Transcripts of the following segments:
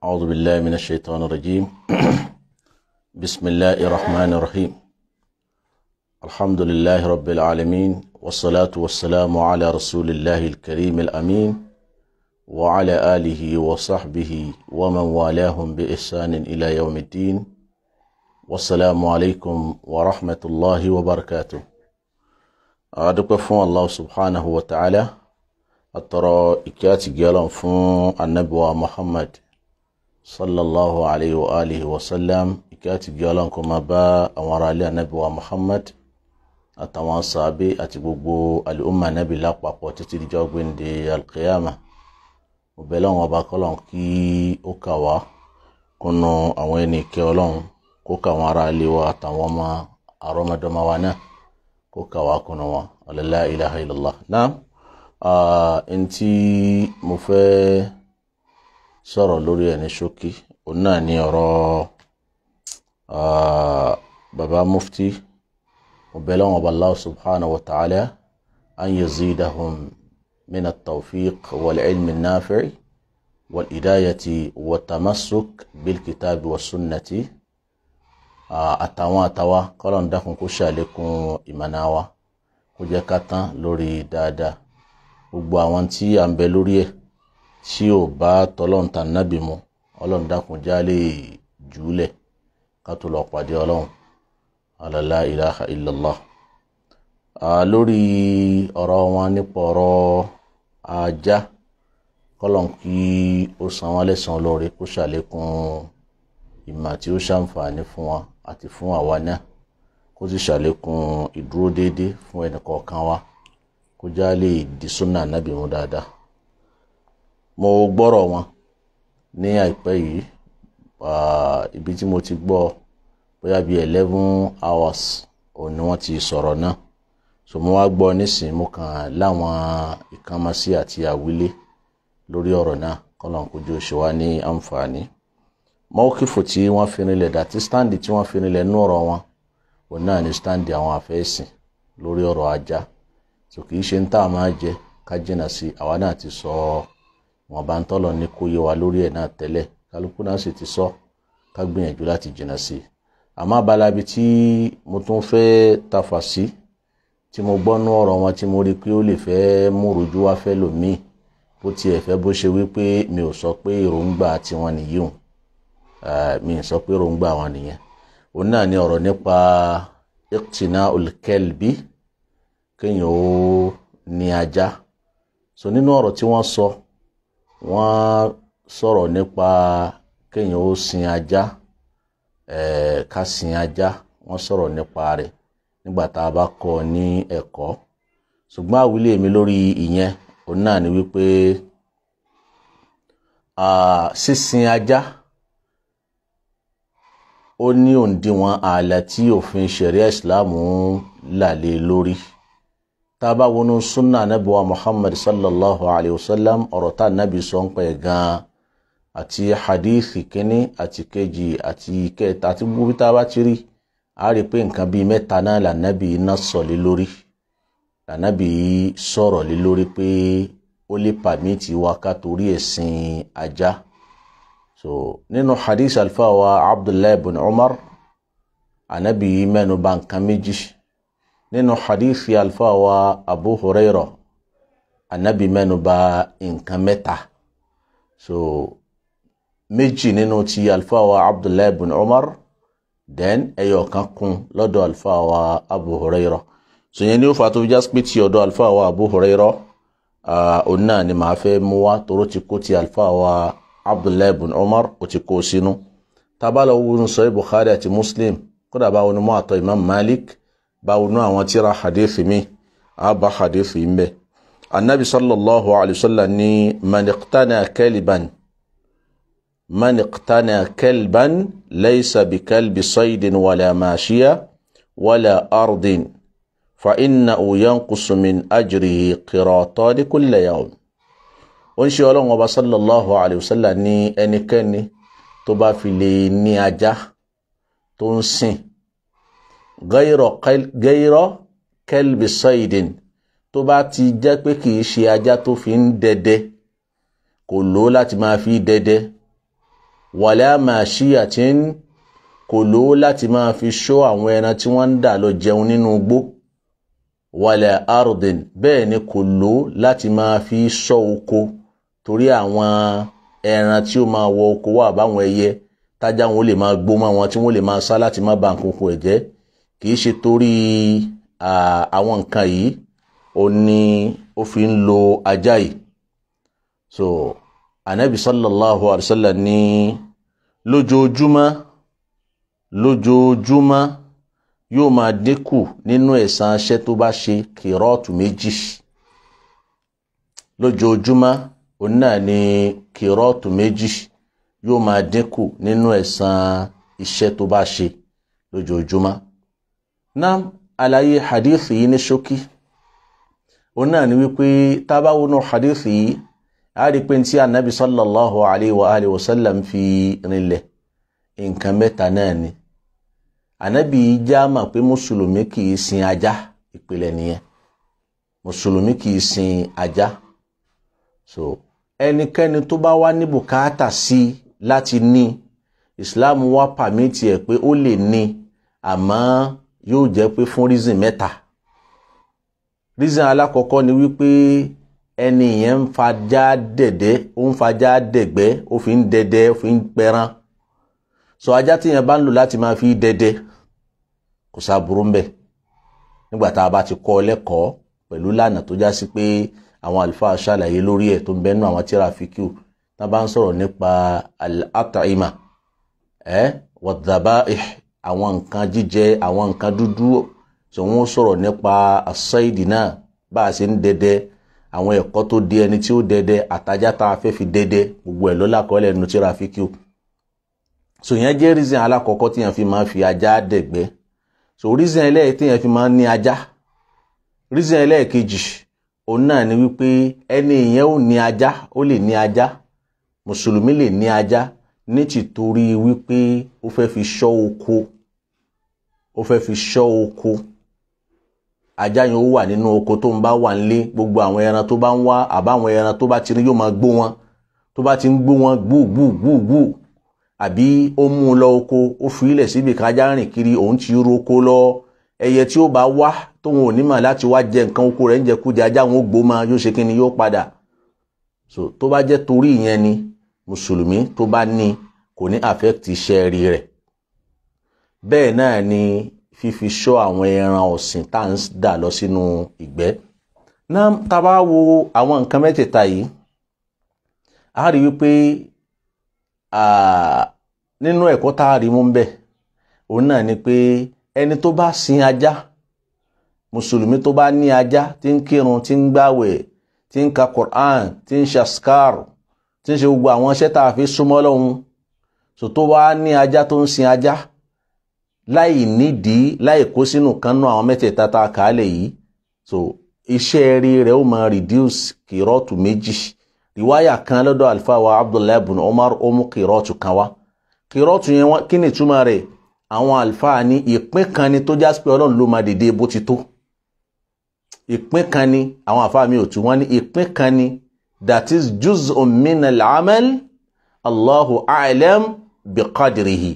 أعوذ بالله من الشيطان الرجيم. بسم الله الرحمن الرحيم. الحمد لله رب العالمين، والصلاة والسلام على رسول الله الكريم الأمين، وعلى آله وصحبه ومن والاهم بإحسان إلى يوم الدين. والسلام عليكم ورحمة الله وبركاته. Adúpẹ́ fún Allah subhanahu wa ta'ala, atọrọ ìkẹ́ àti gẹ́lọ́n fún anabiwa Muhammad sallallahu alayhi wa alihi wa sallam. Ìkẹ́ àti gẹ́lọ́n kó máa bá àwọn ará ilé anabiwa Muhammad àtàwọn sàábé àti gbogbo al'umma nabi lápapọ̀ títí dijọ́ gbéǹde alqiyama. Mo bẹ̀ lọ́wọ́ ọba kọ́lọ́n kí ó kà wá kúnnú àwọn ẹni ìkẹ́ Ọlọ́run, kó kà àwọn ará ilé wa àtàwọn ọmọ àrọ́mọdọ́mọ wa náà, kó kà wá kúnnú wọn. La ilaha illallah. Náà ntí mo fẹ́ sọ̀rọ̀ lórí ẹ̀ ní ṣókí, òun náà ní ọ̀rọ̀ baba mufti. Mo bẹ̀ lọ́wọ́ ọba Allah subhanahu wa ta'ala an yazidahum min at-tawfiq wal-ilm an-nafi' wal-hidayati wat-tamassuk bil-kitabi was-sunnati. Àtàwọn àtàwa kọ́lọ́n dákun kó ṣàlékún ìmọ̀nà wa, kó jẹ́ ká tán lórí dáadáa. Gbogbo àwọn tí à ń bẹ lórí ẹ̀ tí ò bá tọ́lọ́run tà nábì mu, Ọlọ́run dákun já lè jùúlẹ̀ ká tó lọ pàdé Ọlọ́run. La ilaha illallah. Lórí ọ̀rọ̀ wọn nípa ọ̀rọ̀ ajá, kọ́lọ́n kí ó san wọ́n lẹ́san lóore, kó ṣàlékún ìmọ̀ tí ó ṣàǹfààní fún wa àti fún àwa náà, kó sì ṣàlékún ìdúró déédé fún ẹnì kọ̀ọ̀kan wa, kó já lè di súnà nábì mú dáadáa. Mo gbọ́rọ̀ wọn ní àìpẹ́ yìí, ibi tí mo ti gbọ́ bóyá bíi 11 hours òun ni wọ́n ti sọ̀rọ̀ náà. So mo wá gbọ́ nísìnyí, mo kàn láwọn ìkànmọ́sí àti àwílé lórí ọ̀rọ̀ náà, kọ́lọ́n kójú ṣe wá ní àǹfààní. Mọ́kìfù tí wọ́n fi rinlẹ̀ dàtí stáǹdì tí wọ́n fi rinlẹ̀ nú ọ̀rọ̀ wọn, òun náà ní stáǹdì àwọn àfẹ́sìn lórí ọ̀rọ̀ ajá. So kì í ṣe ń tá a máa jẹ ká jìnnà sí, àwa náà ti sọ wọn bá ń tọ́lọ̀ ní kó yé wa lórí ẹ̀ náà tẹ́lẹ̀, kálukú náà sì ti sọ ká gbìyànjú láti jìnnà sí. Àmọ́ abala ibi tí mo tún fẹ́ tafà sí, tí mo gbọ́ nú ọ̀rọ̀ wọn tí mo rí pé ó lè fẹ́ mú rojú wá fẹ́ lòmíì, bó tiẹ̀ fẹ́ bó ṣe wípé mi ò sọ pé èròǹgbà tiwọn nìyí hùn, mi ò sọ pé èròǹgbà wọn nìyẹn. Òun náà ní ọ̀rọ̀ nípa iqtina'ul kalbi, kéèyàn ó ní ajá. So nínú ọ̀rọ̀ tí wọ́n sọ, wọ́n sọ̀rọ̀ nípa kéèyàn ó sin ajá, ká sin ajá, wọ́n sọ̀rọ̀ nípa rẹ̀ nígbà tá a bá kọ́ ní ẹ̀kọ́. Ṣùgbọ́n àwílé mi lórí ìyẹn, òun náà ni wípé sísin ajá ó ní òǹdíwọ̀n ààlà tí òfin ṣẹ̀ríà ìsìláàmù là lé lórí. Tá a bá wọnú súnà Ànábì wa Muhammad sallallahu alayhi wa sallam, ọ̀rọ̀ tá Ànábì sọ ń pẹ́ gan-an àti hadithi kínní àti kejì àti kẹta àti gbogbo tá a bá ti rí, a rí pé nǹkan bíi mẹ́ta náà lànàbì iná sọ lé lórí, lànàbì sọ̀rọ̀ lé lórí pé ó lè pàmìtì wa ká torí ẹ̀sìn ajá. So nínú hadith alfa wa Abdullahi ibn Umar, Ànábì mẹ́nu bà nǹkan méjì. Nínú hadith alfa wa Abu Hurairah, Ànábì mẹ́nu bà nǹkan mẹ́ta. So méjì nínú ti alfa wa Abdullahi ibn Umar, then ẹyọ kan kún lọ́dọ̀ alfa wa Abu Hurairah. So yẹn ni ó fà tó fi já pé ti ọ̀dọ̀ alfa wa Abu Hurairah, òun náà ni màá fẹ́ mú wá, toró ti kó ti alfa wa Abdullahi ibn Umar, ó ti kó sínú. Tábàlọ́ wọnú sọ Bukhari àti Muslim, kódà báwo ni mọ́ àtọ̀ Imam Malik, báwo ní àwọn tíra hadithi mi, àbá hadithi ń bẹ. Anabi sallallahu alayhi wa sallam ní man iqtana kalban, man iqtana kalban laysa bi kalbi saydin wala mashiya wala ardin fa innahu yanqusu min ajrihi qiratani kulla yawm. Ó ń ṣe Ọlọ́run ọba sallallahu alayhi wa sallam ní ẹnikẹ́ni tó bá fi lè ní ajá tó ń sìn, gayra kalbi saydin, tó bá ti jẹ́ pé kì í ṣe ajá tó fi ń dẹdẹ, kò lò láti máa fi dẹdẹ, Wala mashiyatin, kò lò ó láti máa fi ṣọ́ àwọn ẹran tí wọ́n ń dà lọ jẹun nínú igbó. Wala ardin, bẹ́ẹ̀ ni kò lò ó láti máa fi ṣọ́ oko, torí àwọn ẹran tí ó máa wọ oko wà báwọn ẹyẹ tájá wọn lè máa gbó mọ́ wọn, tí wọ́n lè máa sá láti má ba nǹkan oko ẹ̀ jẹ́. Kì í ṣe torí àwọn nǹkan yìí ó ní ó fi ń lo ajá yìí. So anabi sallallahu alayhi wa sallam ní lójoojúmọ́ lójoojúmọ́ yóò máa dínkù nínú ẹ̀san iṣẹ́ tó bá ṣe kìrọ́ọ̀tù méjì. Lójoojúmọ́ òun náà ni kìrọ́ọ̀tù méjì yóò máa dínkù nínú ẹ̀san iṣẹ́ tó bá ṣe lójoojúmọ́. Náà àlàyé hadith yìí ní ṣókí òun náà ni wípé tá bá wọnú hadith yìí, a rí pé tí anabi sallallahu alayhi wa alihi wa sallam fi rinlẹ̀ nǹkan mẹ́ta náà ni. Anabi já mà pé mùsùlùmí kì í sin ajá, ìpìlẹ̀ nìyẹn. Mùsùlùmí kì í sin ajá. So ẹnikẹ́ni tó bá wá ní bùkátà sí láti ní, Islam wá pàmìtì ẹ̀ pé ó lè ní, àmọ́ yóò jẹ́ pé fún reason mẹ́ta. Reason alákọ̀ọ́kọ́ ni wípé ẹni yẹn ń fajá dẹ̀dẹ̀, ó ń fajá dẹ̀gbẹ́, ó fi ń dẹdẹ, ó fi ń pẹran. So ajá tí yẹn bá ń lò láti máa fi dẹdẹ, kò sáburú ńbẹ̀ nígbà tá a bá ti kọ́ ọ lẹ́kọ̀ọ́ pẹ̀lú lànà tó já sí pé àwọn àlùfáà ṣàlàyé lórí ẹ̀ tó ń bẹ́nu àwọn tíra fíkìú tá a bá ń sọ̀rọ̀ nípa al-at'ima wa-dhaba'ih, àwọn nǹkan jíjẹ, àwọn nǹkan dúdú. So wọ́n sọ̀rọ̀ nípa as-saidi náà, bá a ṣe ń dẹdẹ, àwọn ẹ̀kọ́ tó di ẹni tí ó dẹdẹ, àtajá tá a fẹ́ fi dẹdẹ, gbogbo ẹ̀ ló lákọọ́lẹ̀ nínú tíra fíkìú. So ìyẹn jẹ́ reason alákọ̀ọ́kọ́ tí yẹn fi máa fi ajá dẹ̀gbẹ́. So reason ẹlẹ́yìí tí yẹn fi máa ní ajá. Reason ẹlẹ́ẹ̀kejì òun náà ni wípé ẹni ìyẹn ò ní ajá, ó lè ní ajá, mùsùlùmí lè ní ajá ní tìtorí wípé ó fẹ́ fi ṣọ́ oko, ó fẹ́ fi ṣọ́ oko. Ajá yẹn ó wà nínú oko tó ń bá wà nílé, gbogbo àwọn ẹran tó bá ń wá àbáwọn ẹran tó bá ti rí yóò máa gbó wọn, tó bá ti ń gbó wọn gbú gbú gbú gbú, àbí ó mú un lọ oko, ó fi ilẹ̀ síbi kan, ajá rìn kiri, òun ti roko lọ. Ẹyẹ tí ó bá wá tóun ò ní mà láti wá jẹ nǹkan oko rẹ̀ ń jẹ kújẹ, ajá òun ó gbó ma, yóò ṣe kí ni, yóò padà. So tó bá jẹ́ torí ìyẹn ni mùsùlùmí tó bá ní kò ní affect iṣẹ́ rí rẹ̀. Bẹ́ẹ̀ náà ni fífi ṣọ́ àwọn ẹran ọ̀sìn tá à ń dà lọ sínú ìgbẹ́. Náà tá a bá wo àwọn nǹkan mẹ́tẹ̀ẹ̀ta yìí, a rí wípé nínú ẹ̀kọ́ tá a rí mú bẹ́ẹ̀ òun náà ni pé ẹni tó bá sin ajá, mùsùlùmí tó bá ní ajá tí ń kírun, tí ń gbàwẹ̀, tí ń ka Qur'an, tí ń ṣaskar, tí ń ṣe gbogbo àwọn iṣẹ́ tá a fi súnmọ́ Ọlọ́hun, so tó wá ní ajá tó ń sin ajá láì nídìí, láì kó sínú kan nú àwọn mẹ́tẹ̀ẹ̀ta tá a kà á lẹ̀ yìí, so iṣẹ́ rí rẹ̀ ó máa reduce kìrọ́ọ̀tù méjì. Riwaya kan lọ́dọ̀ àlùfáà wa Abdullahi ibn Umar ó mú kìrọ́ọ̀tù kan wá. Kìrọ́ọ̀tù yẹn kí ni ìtumọ̀ rẹ̀? Àwọn àlùfáà ní ìpín kan ni tó jásí pé Ọlọ́run ló máa dìde bó ti tó. Ìpín kan ni, àwọn àlùfáà mi ò tú, wọ́n ní ìpín kan ni, that is juz'un min al-amal Allahu a'lam bi qadrihi.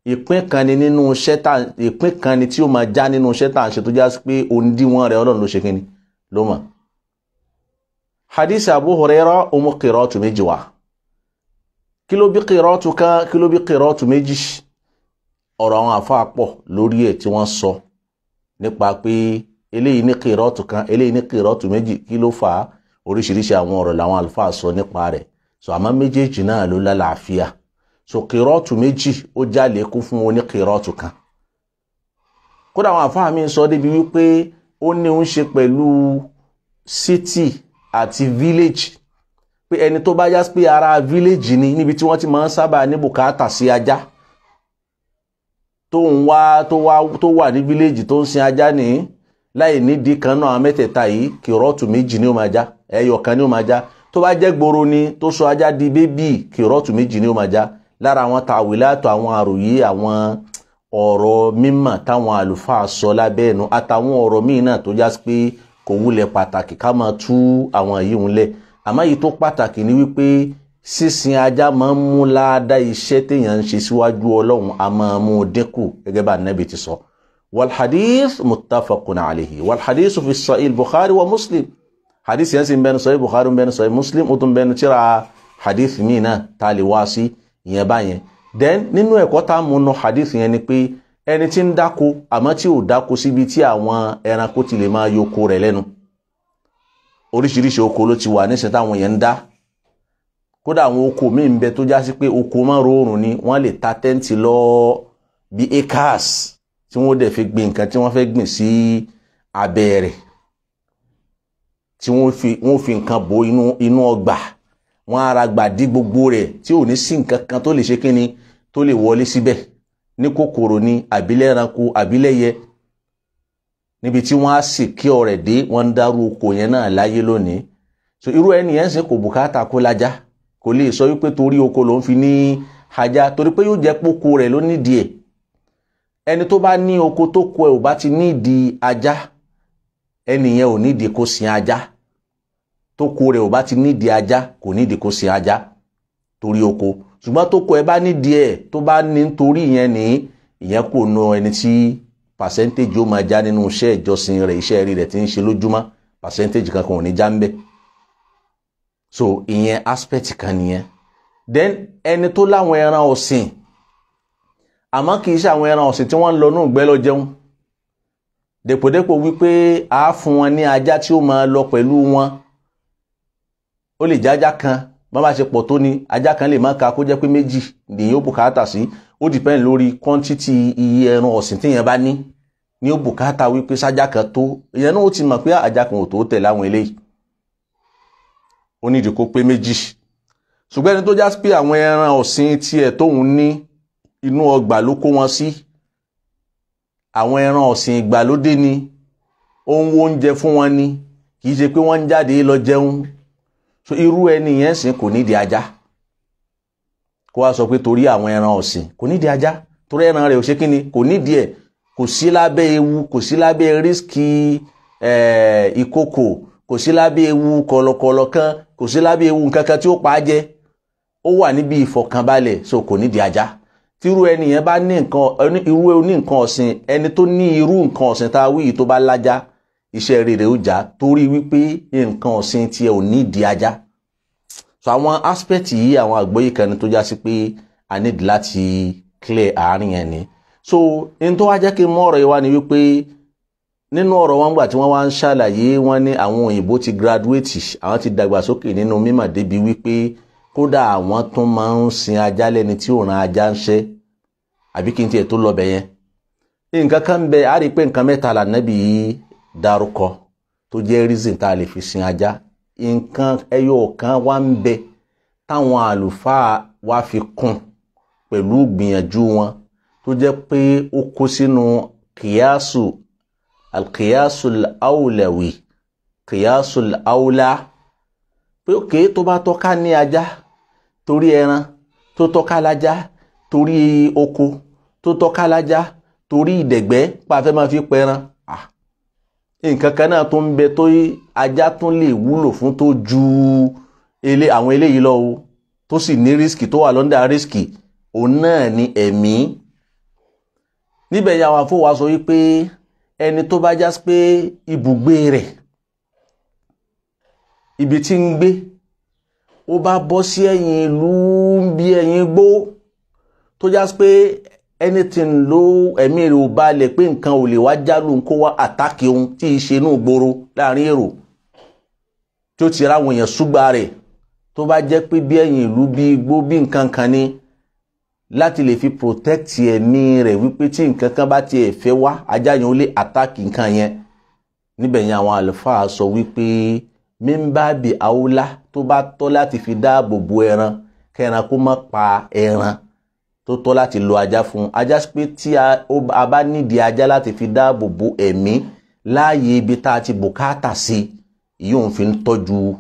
Ìpín kan ni nínú iṣẹ́ tá, ìpín kan ni tí ó máa já nínú iṣẹ́ tá à ń ṣe tó jásí pé òǹdíwọ̀n rẹ̀ Ọlọ́run ló ṣe kíni ló mọ̀. Hadith Abu Hurairah ó mú kìrọ́ọ̀tù méjì wá. Kí ló bí kìrọ́ọ̀tù kan, kí ló bí kìrọ́ọ̀tù méjì? Ọ̀rọ̀ àwọn àfáà pọ̀ lórí ẹ̀ tí wọ́n sọ nípa pé eléyìí ní kìrọ́ọ̀tù kan, eléyìí ní kìrọ́ọ̀tù méjì, kí ló fà á? Oríṣiríṣi àwọn ọ̀rọ̀ làwọn àlùfáà sọ nípa rẹ̀. So àmọ́ méjèèjì náà ló lálàáfíà. So kìrọ́ọ̀tù méjì ó jálè kún fún oní kìrọ́ọ̀tù kan. Kódà àwọn àfáà mi sọ débi wípé ó ní ń ṣe pẹ̀lú city àti village, pé ẹni tó bá yá pé ara village ni, níbi tí wọ́n ti máa ń sábà ní bùkátà sí ajá, tó ń wá tó wà ní village tó ń sin ajá ní láì nídìí kan náà àwọn mẹ́tẹ̀ẹ̀ta yìí, kìrọ́ọ̀tù méjì ni ó máa já, ẹyọ kan ni ó máa já. Tó bá jẹ́ gbòòrò ni tó sọ ajá di bébì, kìrọ́ọ̀tù méjì ni ó máa já. Lára àwọn tàwílátọ̀, àwọn àròyé, àwọn ọ̀rọ̀ mímọ̀ táwọn àlùfáà sọ lábẹ́ ẹnu, àtàwọn ọ̀rọ̀ míì náà tó já sí pé kò wúlẹ̀ pàtàkì ká máa tú àwọn yìí ń lẹ̀. Àmọ́ èyí tó pàtàkì ni wípé Sísin ajá máa ń mú láàdá iṣẹ́ téèyàn ń ṣe síwájú Ọlọ́run, a máa mú dínkù gẹ́gẹ́ bá Nábì ti sọ. Walhadith muttafaqun alayhi, walhadith fi Sahih Bukhari wa Muslim. Hadith yẹn sì ń bẹnu Sahih Bukhari, ń bẹnu Sahih Muslim, ó tún bẹnu tíra hadith míì náà tá a lè wá sí ìyẹn báyẹn. Then nínú ẹ̀kọ́ tá a mú nu hadith yẹn ni pé ẹni tí ń dáko àmọ́ tí ò dáko síbi tí àwọn ẹranko ti lè máa yoko rẹ̀ lẹ́nu. Oríṣiríṣi oko ló ti wà níṣẹ́ táwọn yẹn ń dá. Kódà àwọn oko míì ń bẹ tó já sí pé oko máa rọrùn ni, wọ́n lè ta tẹ́ǹtì lọ bí acres tí wọ́n dẹ̀ fi gbìn nǹkan tí wọ́n fẹ́ gbìn sí abẹ́ rẹ̀, tí wọ́n fi nǹkan bo inú ọgbà, wọ́n ara gbà dí gbogbo rẹ̀ tí ò ní sí nǹkan kan tó lè ṣe kíni tó lè wọlé síbẹ̀, ní kòkòrò ni àbílẹ̀ ẹranko àbílẹ̀yẹ, níbi tí wọ́n á sì kí ọ̀rẹ́ dé, wọ́n ń dárú oko yẹn náà láyé lónìí. So irú ẹni yẹn sì kò bùkátà kó lájá, kò lè sọ wípé torí oko ló ń fi ní ajá, torí pé yóò jẹ́ póko rẹ̀ ló nídìí ẹ̀. Ẹni tó bá ní oko tó kọ ẹ̀ ò bá ti nídìí ajá, ẹni yẹn ò nídìí kó sin ajá. Tó kọ rẹ̀ ò bá ti nídìí ajá, kò nídìí kó sin ajá torí oko. Ṣùgbọ́n tó kọ ẹ bá nídìí ẹ̀, tó bá ní torí ìyẹn ní ìyẹn kò nu ẹni tí percentage ó máa já nínú iṣẹ́ ìjọsìn rẹ̀, iṣẹ́ rí rẹ̀ tí ń ṣe lójúmọ́, percentage kankan ò ní já ń bẹ̀. So ìyẹn aspect kan nìyẹn. Then ẹni tó láwọn ẹran ọ̀sìn, àmọ́ kì í ṣe àwọn ẹran ọ̀sìn tí wọ́n ń lọ nù gbẹ́ lọ jẹun, dèpòdépò wípé a fún wọn ní ajá tí ó máa lọ pẹ̀lú wọn. Ó lè jẹ́ ajá kan, bá bá ṣe pọ̀ tó ni ajá kan lè má ka, kó jẹ́ pé méjì nìyẹn ó bùkátà sí. Ó depend lórí quantity iye ẹran ọ̀sìn tíyẹn bá ní ní ó bùkátà wípé sájá kan tó. Ìyẹn náà ó ti mọ̀ pé ajá kan ò tó tẹ̀lé àwọn eléyìí, ó nídìí kó pé méjì. Ṣùgbọ́n ẹni tó já sí pé àwọn ẹran ọ̀sìn tiẹ̀ tóun ní inú ọgbà ló kó wọn sí, àwọn ẹran ọ̀sìn ìgbàlódé ni, ó ń wo oúnjẹ fún wọn ni, kì í ṣe pé wọ́n ń jáde lọ jẹun. So irú ẹni yẹn sìn kò nídìí ajá. Kó wá sọ pé torí àwọn ẹran ọ̀sìn kò nídìí ajá, torí ẹran rẹ̀ ò ṣe kíni, kò nídìí ẹ̀, kò sí lábẹ́ ewu, kò sí lábẹ́ rísíkì ìkòkò, kò sí lábẹ́ ewu kọ̀lọ̀kọ̀lọ̀ kan, kò sí lábẹ́ ewu nǹkan kan tí ó pa á jẹ, ó wà níbi ìfọ̀kànbalẹ̀. So kò nídìí ajá. Tírú ẹni yẹn bá ní nǹkan, irú oní nǹkan ọ̀sìn, ẹni tó ní irú nǹkan ọ̀sìn tá a wí yìí tó bá lájá, iṣẹ́ rere ó já, torí wípé nǹkan ọ̀sìn tiẹ̀ ò nídìí ajá. So àwọn aspect yìí, àwọn àgbọ́yé kan ni tó já sí pé a need láti clear àárín yẹn ni. So n tó wá jẹ́ kí n mú ọ̀rọ̀ yìí wá ni wípé nínú ọ̀rọ̀ wọn gbà tí wọ́n wá ń ṣàlàyé, wọ́n ní àwọn òyìnbó ti graduate, àwọn ti dàgbàsókè nínú mímọ̀ débi wípé kódà àwọn tún máa ń sin ajá lẹ́ni tí ò rán ajá ń ṣẹ́. Àbí kí n tiẹ̀ tó lọ bẹ̀ yẹn, nǹkan kan ń bẹ, a rí i pé nǹkan mẹ́ta là Nábì yìí dárúkọ tó jẹ́ reason tá a lè fi sin ajá. Nǹkan ẹyọ kan wá ń bẹ táwọn àlùfáà wá fi kún pẹ̀lú gbìyànjú wọn, tó jẹ́ pé ó kó sínú kìyàsù alkìyàsù awlawi, kìyàsù awla, pé òkè tó bá tọ́ka ní ajá torí ẹran, tó tọ́ka lájá torí oko, tó tọ́ka lájá torí ìdẹ̀gbẹ́ pàfẹ́ máa fi pẹran, nǹkan kan náà tó ń bẹ tó ajá tún lè wúlò fún tó ju àwọn eléyìí lọ o, tó sì ní rísìkì, tó wà lọ́ndà rísìkì, òun náà ni ẹ̀mí. Níbẹ̀ yẹn àwọn afọwọ́ sọ wípé ẹni tó bá já sí pé ibùgbé rẹ̀, ibi tí ń gbé, ó bá bọ́ sí ẹ̀yìn ìlú bí ẹ̀yìn igbó, tó já sí pé anything ló ẹ̀mí rẹ̀ ò balẹ̀ pé nǹkan ò lè wá jálù kó wá àtàkì ohun tí í ṣe inú ìgboro láàrin èrò, tí ó ti ráwọn èèyàn súgbà rẹ̀, tó bá jẹ́ pé bí ẹ̀yìn ìlú bí igbó bí nǹkan kan ni, láti lè fi protect ẹ̀mí rẹ̀ wípé tí nǹkan kan bá tiẹ̀ fẹ́ wá, ajá yẹn ó lè àtàkì nǹkan yẹn. Níbẹ̀ yẹn àwọn àlùfáà sọ wípé mímbàbí àwòlá tó bá tọ́ láti fi dáàbò bo ẹran, kẹran kó má pa ẹran, tó tọ́ láti lo ajá fún ajá, pé tí a bá nídìí ajá láti fi dáàbò bo ẹ̀mí láàyè ibi tá a ti bùkátà sí, yóò fi ń tọ́jú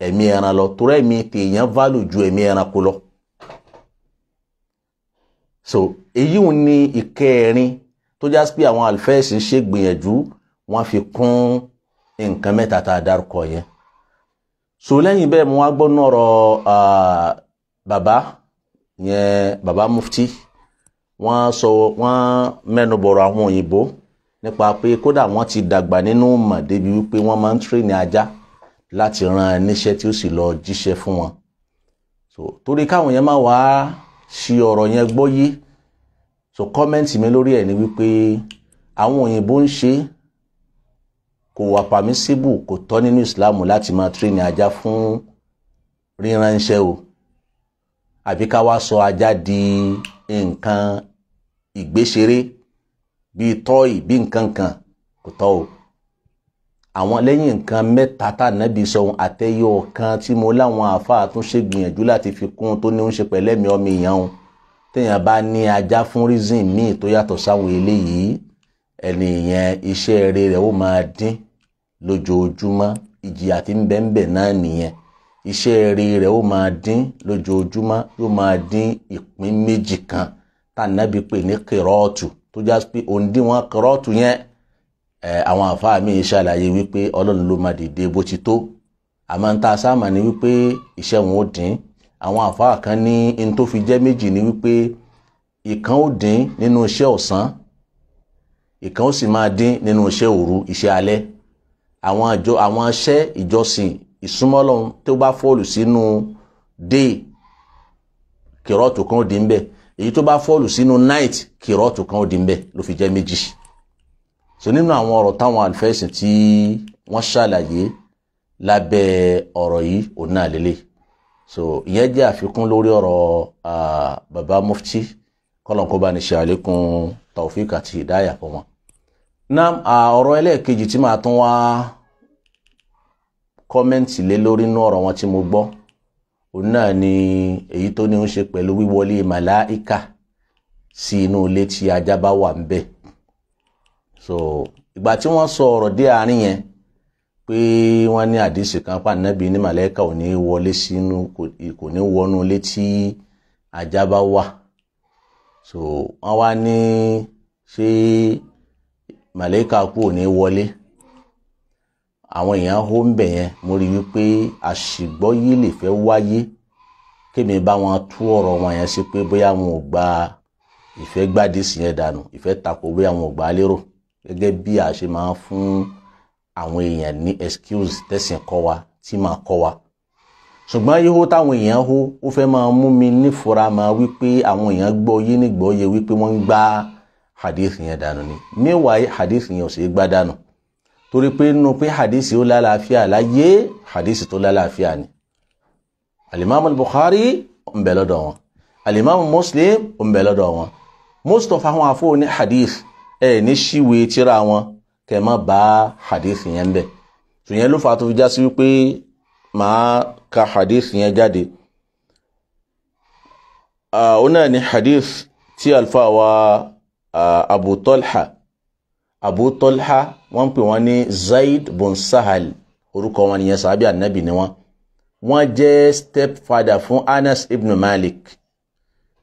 ẹ̀mí ẹran lọ, torí ẹ̀mí tèèyàn value ju ẹ̀mí ẹranko lọ. So èyí ò ní ìkẹrin tó já sí pé àwọn àlùfẹ́ẹ̀sì ṣe gbìyànjú wọ́n fi kún nǹkan mẹ́ta tá a dárúkọ yẹn. So lẹ́yìn bẹ́ẹ̀ mo wá gbọ́ nọ̀rọ̀ bàbá yẹn, bàbá mufti, wọ́n sọ, wọ́n mẹ́nu bọ̀rọ̀ àwọn òyìnbó nípa pé kódà wọ́n ti dàgbà nínú mọ̀ débi wípé wọ́n máa ń tírèèni ajá láti rán níṣẹ́ tí ó sì lọ jíṣẹ́ fún wọn. So torí káwọn yẹn máa wá ṣi ọ̀rọ̀ yẹn gbọ́ yé, so kọ́mẹ́ǹtì mi lórí ẹ̀ ni wípé àwọn òyìnbó ń ṣe, kò wà pàmísíbù, kò tọ́ nínú ìsìláàmù láti máa tírèèni ajá fún ríránṣẹ́ o, àbí ká wá sọ ajá di nǹkan ìgbéṣeré bíi tọ́ì bí nǹkan kan, kò tọ́ o. Àwọn lẹ́yìn nǹkan mẹ́ta tá nàbí sọ ohun àtẹ́yọ kan tí mo láwọn àáfàá tún ṣe gbìyànjú láti fi kún tó ní ń ṣe pẹ̀lẹ́mì ọmọ èèyàn o, téèyàn bá ní ajá fún reason míì tó yàtọ̀ sáwọn eléyìí, ẹni yẹn iṣẹ́ eré rẹ̀ ó máa dín lójoojúmọ́, ìjìyà tí ń bẹ ń bẹ náà nìyẹn. Iṣẹ́ eré rẹ̀ ó máa dín lójoojúmọ́, yóò máa dín ìpín méjì kan tá nàbí pè ní kírọ́ọ̀tù, tó já pé òǹdíwọ̀n kírọ́ọ̀tù yẹn, àwọn àfáà mi ṣàlàyé wípé Ọlọ́run ló máa dìde bó ti tó, àmọ́ ń ta sáàmà ni wípé iṣẹ́ wọn ó dín. Àwọn àfáà kan ní n tó fi jẹ́ méjì ni wípé ìkan ó dín nínú iṣẹ́ ọ̀sán, ìkan ó sì máa dín nínú iṣẹ́ òru, iṣẹ́ alẹ́. Àwọn àjọ, àwọn iṣẹ́ ìjọsìn ìsúnmọ́ Ọlọ́run tó bá fọ́ọ̀lù sínú day, kírọ́ọ̀tù kan ó dín bẹ́ẹ̀, èyí tó bá fọ́ọ̀lù sínú night, kírọ́ọ̀tù kan ó dín bẹ́ẹ̀, ló fi jẹ́ méjì. So nínú àwọn ọ̀rọ̀ táwọn àlùfẹ́sìn tí wọ́n ṣàlàyé lábẹ́ ọ̀rọ̀ yìí, òun náà lélẹ̀. So ìyẹn jẹ́ àfikún lórí ọ̀rọ̀ bàbá mufti, kọ́lọ̀n kó bá ní ṣe àlékún taofik àti ìdáyà fún wọn. Náà ọ̀rọ̀ ẹlẹ́ẹ̀kejì tí màá tún wá kọ́mẹ́ǹtì lé lórí inú ọ̀rọ̀ wọn tí mo gbọ́, òun náà ni èyí tó ní ń ṣe pẹ̀lú wíwọlé màláìka sí inú ilé tí ajá bá wà ń bẹ̀. So ìgbà tí wọ́n sọ ọ̀rọ̀ dé àárín yẹn pé wọ́n ní àdìsí kan pa Ànábì ní màláìka ò ní wọlé sínú, kò ní wọnú ilé tí ajá bá wà. So wọ́n wá ní ṣé màláìka kú ò ní wọlé. Àwọn èèyàn hó ń bẹ̀ yẹn, mo rí wípé àṣìgbọ́yé lè fẹ́ wáyé kémi bá wọn tú ọ̀rọ̀ wọn yẹn sí pé bóyá wọn ò gba ìfẹ́ gbádìsí yẹn dànù, ìfẹ́ tako, bóyá wọn ò gbà á lérò, gẹ́gẹ́ bí a ṣe máa ń fún àwọn èèyàn ní excuse tẹ̀sìn kọ́ wa tí máa kọ́ wa. Ṣùgbọ́n yíhó táwọn èèyàn hó, ó fẹ́ máa mú mi nífura máa wípé àwọn èèyàn gbọ́ yé nígbọ́ yé wípé wọ́n ń gbá hadith yẹn dànù ni. Meanwhile hadith yẹn ò sì gbá dànù, torí pé nínú pé hadith ó lálàáfíà láyé, hadith tó lálàáfíà ni. Alimami Bukhari ń bẹ lọ́dọ̀ wọn, alimami Muslim ń bẹ lọ́dọ̀ wọn, most of àwọn àfọ ní hadith ẹ ní ṣíwèé tíra wọn kẹ má bá hadith yẹn bẹ. Tòyẹn ló fà tó fi já sí wípé màá ka hadith yẹn jáde. Ó náà ní hadith tí alfa wa Abu Talha, Abu Talha wọ́n pè wọ́n ní Zaid bun Sahal, orúkọ wọn nìyẹn, sàábì ànábì ni wọ́n. Wọ́n jẹ́ stepfather fún Anas ibn Malik.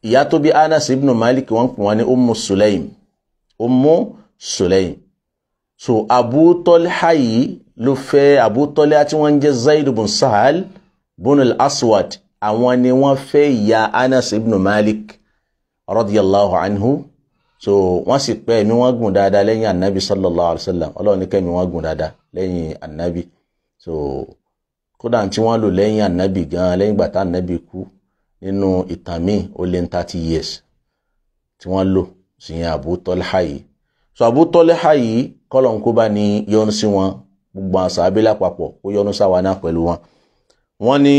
Ìyá tó bí Anas ibn Malik wọ́n pè wọ́n ní Ummu Sulaim, Ummu Sulaim. So Abu Talha yìí ló fẹ́ Abu Talha tí wọ́n ń jẹ́ Zaid bun Sahal bun al-Aswad, àwọn ni wọ́n fẹ́ ìyá Anas ibn Malik radiyallahu anhu. So wọ́n sì pẹ́ ẹ̀mí wọ́n gùn dáadáa lẹ́yìn anabi sallallahu alayhi wa sallam, Ọlọ́run ní kẹ́mi wọ́n gùn dáadáa lẹ́yìn anabi. So kódà tí wọ́n lò lẹ́yìn anabi gan, lẹ́yìn ìgbà tá anabi kú, nínú ìtàn míì ó lé ní 30 years tí wọ́n lò sí yẹn Abu Talha yìí. So Abu Talha yìí kọ́lọ̀ ń kó bá ní yọ́nú sí wọn, gbogbo àwọn sàábé lápapọ̀ kó yọ́nú sáwa náà pẹ̀lú wọn. Wọ́n ní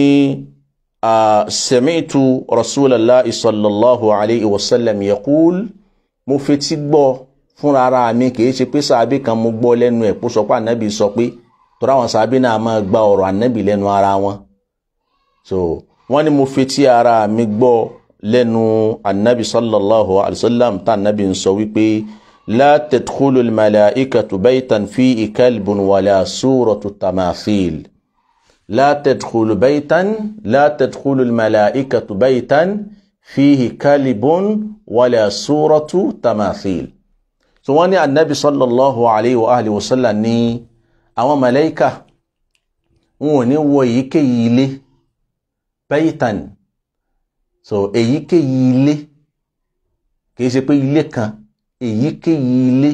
sami'tu Rasulallahi sallallahu alayhi wa sallam yaqul, mo fetí gbọ́ fúnra ara mi, kì í ṣe pé sàábé kan mo gbọ́ lẹ́nu ẹ̀ kó sọ pé ànábì sọ pé, torí àwọn sàábé náà máa gba ọ̀rọ̀ ànábì lẹ́nu ara wọn. So wọ́n ní mo fetí ara mi gbọ́ lẹ́nu ànábì sallallahu alayhi wa sallam tá ànábì ń sọ wípé la tadkhulu al-malaikatu baytan fihi kalbun wala suratu tamathil, la tadkhulu baytan, la tadkhulu al-malaikatu baytan fihi kalbun wala suratu tamathil. So wọ́n ní anabi sallallahu alayhi wa alihi wa sallam ní àwọn màláíkà Wọn ò ní wọ èyíkéyìí ilé, baytan. So èyíkéyìí ilé, kìí ṣe pé ilé kan, èyíkéyìí ilé.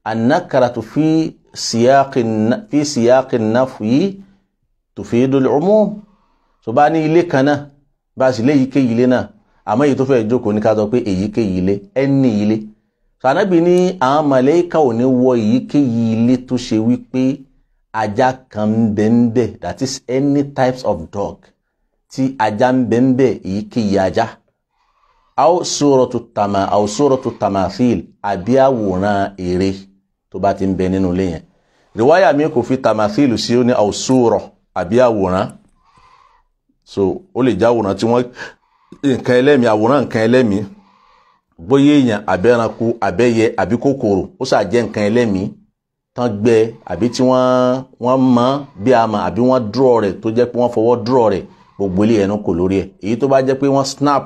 An-nakratu fi siyaqi an-nafyi tufidu al-umum. So bá ní ilé kan náà, bá sì léyìíkéyìí ilé náà, àmọ́ èyí tó fẹ́ jókòó ní ká sọ pé èyíkéyìí ilé, ẹni ilé. So Ànábì ní àwọn màláíkà ò ní wọ èyíkéyìí ilé tó ṣe wípé ajá kan ń bẹ ń bẹ, that is any types of dog, tí ajá ń bẹ ń bẹ, èyíkéyìí ajá. Aw suratu tama aw suratu tamathil, àbí àwòrán ère tó bá ti ń bẹ nínú ilé yẹn. Riwaya mi kò fi tamathil sí, ó ní aw sura, àbí àwòrán. So ó lè jẹ́ àwòrán tí wọ́n nǹkan ẹlẹ́mìí, àwòrán nǹkan ẹlẹ́mìí, bóyá èèyàn àbẹ́ranko àbẹ́yẹ àbí kòkòrò, ó ṣáà jẹ́ nǹkan ẹlẹ́mìí tán gbẹ àbí tí wọ́n mọ̀ bí a mọ̀, àbí wọ́n draw rẹ̀ tó jẹ́ pé wọ́n fọwọ́ draw rẹ̀, gbogbo ilé ẹnu kò lórí ẹ̀. Èyí tó bá jẹ́ pé wọ́n snap,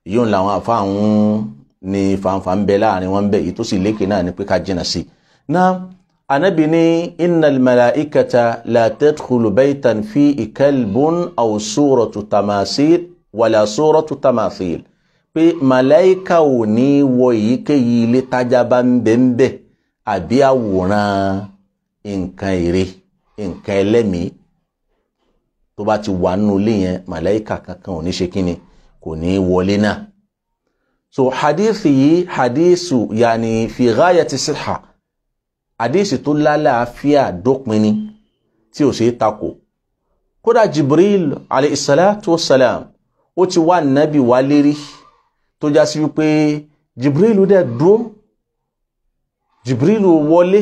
èyí ń làwọn àfa àwọn ní fanfa ń bẹ láàrin wọn bẹ, èyí tó sì lékè náà ni pé ká jìnnà sí i. Náà Ànábì ní innal malaikata la tadkhulu baytan fihi kalbun aw suratu tamathil wala suratu tamathil, pé màláìka ò ní wọ èyíkéyìí ilé tájá bá ń bẹ ń bẹ àbí àwòrán nǹkan ère, nǹkan ẹlẹ́mìí tó bá ti wà nínú ilé yẹn, màláìka kankan ò ní ṣe kíni, kò ní wọlé náà. So hadithi yìí, hadithu yani fi ghayati sihha, hadithi tó lálàáfíà dópin ni tí ò ṣe é takò. Kódà Jibril alayhi salatu wassalam ó ti wá nábì wá lérí, tó já sí wípé Jibril dẹ̀ dúró, Jibril wọlé,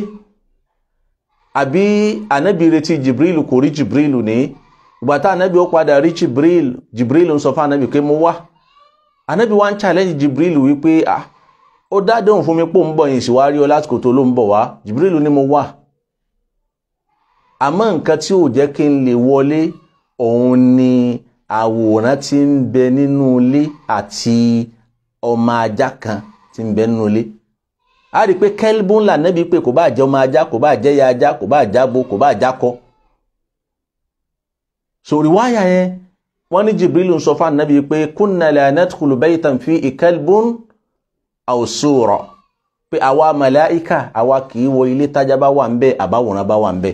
àbí ànábì retí Jibril kò rí Jibril ní. Ìgbà tá ànábì ó padà rí Jibril, Jibril ń sọ fún ànábì pé mo wá. Ànábì wá ń challenge Jibril wípé ah, ó dádéhùn fún mi pò ń bọ̀ yìí, sì wá rí ọ lásìkò tó ló ń bọ̀ wá. Jibril ní mo wá, àmọ́ nǹkan tí ò jẹ́ kí n lè wọlé òun ni àwòrán tí ń bẹ nínú ilé àti ọmọ ajá kan tí ń bẹ nínú ilé. A rí i pé kẹ́lbùn là nẹ́bí pé kò bá jẹ́ ọmọ ajá, kò bá jẹ́ ya ajá, kò bá jábo, kò bá jákọ. So riwaya yẹn wọ́n ní Jibril ń sọ fún ànábì pé kunna la nadkhulu baytan fihi kalbun aw sura, pé àwa màláíkà àwa kì í wọ ilé tájá bá wà ń bẹ àbáwòrán bá wà ń bẹ.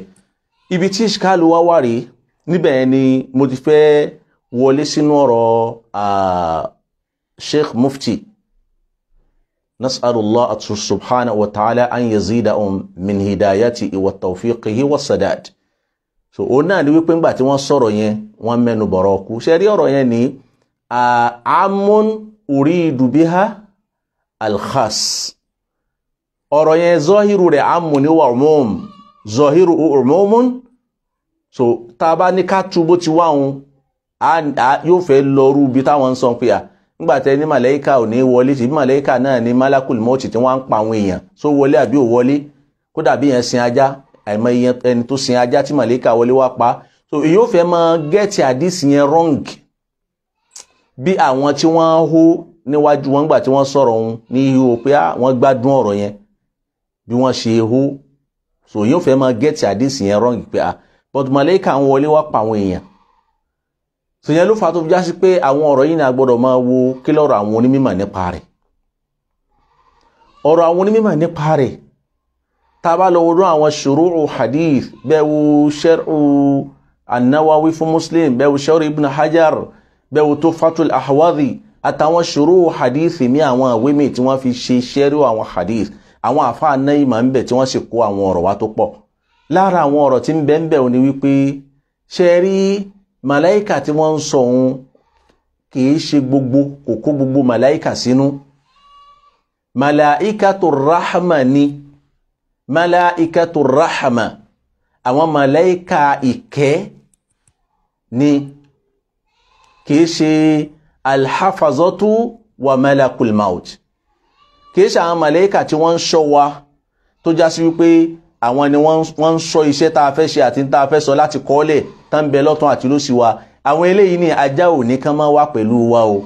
Ibi tí ìṣkálù wá wà rèé, níbẹ̀ ni mo ti fẹ́ wọlé sínú ọ̀rọ̀ Sheikh Mufti. Nas'alullah subhanahu wa ta'ala an yazidahum min hidayatihi wa tawfiqihi wa sadad. So òun náà ni wípé ńgbà tí wọ́n sọ̀rọ̀ yẹn, wọ́n mẹ́nu bọ̀rọ̀ kú. Ṣe rí ọ̀rọ̀ yẹn ní amun uridu biha al-khas. Ọ̀rọ̀ yẹn zọ́hírù rẹ̀ amun wa umum, zọ́hírù umumun. So tá a bá ní ká tú bó ti wá òun, yóò fẹ́ lọ́rú bí táwọn ń sọ pé à nígbà tẹ ní màláíkà ò ní wọlé, ṣèbí màláíkà náà ní malakul mọ́ọ̀tì tí wọ́n ń pa àwọn èèyàn, só wọlé àbí ò wọlé? Kódà bí yẹn sin ajá, àìmọ̀ ẹni tó sin ajá tí màláíkà wọlé wá pa. So èyí ò fẹ́ máa gẹ́ẹ̀tì àdìsí yẹn wrong, bí àwọn tí wọ́n hó níwájú wọn gbà tí wọ́n sọ̀rọ̀ òun ní ihò pé wọ́n gbádùn ọ̀rọ̀ yẹn bí wọ́n ṣe hó. So èyí ò fẹ́ máa gẹ́ẹ̀tì àdìsí yẹn wrong pé but màláíkà ń wọlé wá pa àwọn èèyàn. So yẹn ló fà tó fi já sí pé àwọn ọ̀rọ̀ yìí ni a gbọ́dọ̀ máa wo kí lọ́rọ̀ àwọn onímọ̀ nípa rẹ̀. Ọ̀rọ̀ àwọn onímọ̀ nípa rẹ̀, tá a bá lọ wọnú àwọn shuru'u hadith, bẹ́ẹ̀ wo shar'u an-Nawawi fún Muslim, bẹ́ẹ̀ wo shar'u Ibn Hajar, bẹ́ẹ̀ wo Tuhfatul Ahwadhi, àtàwọn shuru'u hadith mi, àwọn ìwé mi tí wọ́n fi ṣe shar'u àwọn hadith, àwọn àfáà náà ìmọ̀ ń bẹ tí wọ́n sì kó àwọn ọ̀rọ̀ wá tó pọ̀. Lára àwọn ọ̀rọ̀ tí ń bẹ ń bẹ ò ní wípé ṣe rí màláìkà tí wọ́n ń sọ òun kìí ṣe gbogbo, kò kó gbogbo màláìkà sínú. Màláìkàtu rahma ni, màláìkàtu rahma, àwọn màláìkà ìkẹ́ ni, kìí ṣe alhafazatu wa malakul maut, kìí ṣe àwọn màláìkà tí wọ́n ń ṣọ́ wa tó já sí wípé àwọn ni wọ́n ń sọ iṣẹ́ tá a fẹ́ ṣe àti tá a fẹ́ sọ láti kọ́lẹ̀ tán bẹ lọ́tún àti lósì wa. Àwọn eléyìí ní ajá ò ní kán máa wá pẹ̀lú wa o.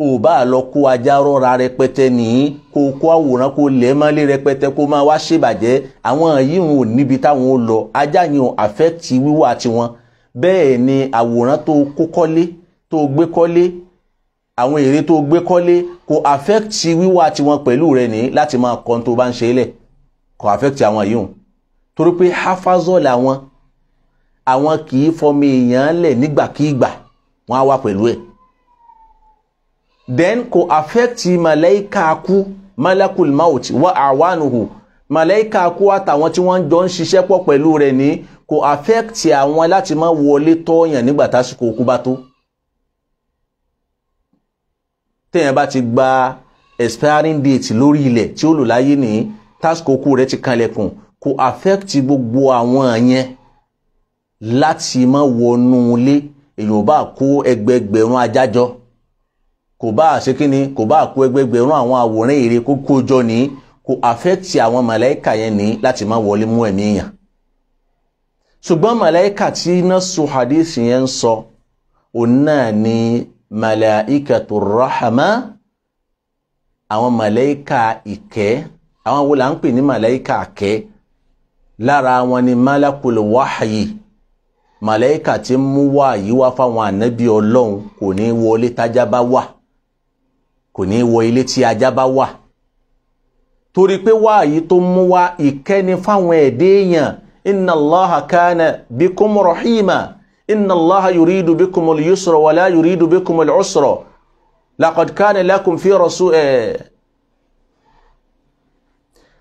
Ò bá lọ kó ajá rọra rẹpẹtẹ nìyí, kó kó àwòrán kó lẹ̀ mọ́lé rẹpẹtẹ kó máa wá ṣèbàjẹ́. Àwọn yìí ò níbi táwọn ó lọ, ajá yìí ò àfẹ́tì wíwá tiwọn. Bẹ́ẹ̀ ni àwòrán tó kó kọ́lé, tó gbé kọ́lé, àwọn ère tó gbé kọ́lé kò affect wíwá tiwọn pẹ̀lú rẹ ní láti máa kọ́ tó bá ń ṣe lẹ̀, kò affect àwọn yìí hùn, torí pé hafazọ́ làwọn, àwọn kì í fọmọ èèyàn lẹ̀ nígbàkigbà, wọ́n á wà pẹ̀lú ẹ̀. Then kò affect màláíkà kú, malakul maut wa awanuhu, màláíkà kú àtàwọn tí wọ́n jọ ń ṣiṣẹ́ pọ̀ pẹ̀lú rẹ̀ ní kò affect àwọn láti má wọlé tọ́yàn nígbà tásìkò kú bá tó. Téèyàn bá ti gba expiring date lórí ilẹ̀ tí ó lò láyé ní tásìkò kú rẹ̀ ti kanlẹ̀kùn, kò affect gbogbo àwọn yẹn láti má wọnú ilé. Èèyàn bá kó ẹgbẹgbẹ̀rún ajá jọ, kò bá ṣe kíni, kò bá kó ẹgbẹgbẹ̀rún àwọn àwòrán ère kó kó jọ ní, kò affect àwọn màláíkà yẹn ní láti má wọlé mú ẹ̀mí yàn. Ṣùgbọ́n màláíkà tí nasu hadith yẹn ń sọ, òun náà ni màláíkàtu rahama, àwọn màláíkà ìkẹ́. Àwọn wo là ń pè ní màláíkà ìkẹ́? Lára wọn ni malakul wahyi, màláíkà tí ń mú wáyí wá fáwọn ànábì Ọlọ́run, kò ní wọlé tájá bá wà, kò ní wọ ilé tí ajá bá wà, torí pé wáyí tó mú wá ìkẹ́ni fáwọn ẹ̀dẹ́ èèyàn. Inna Allaha kana bikum rahima, inna Allaha yuridu bikumul yusra wala yuridu bikumul usra, laqad kana lakum fi rasul.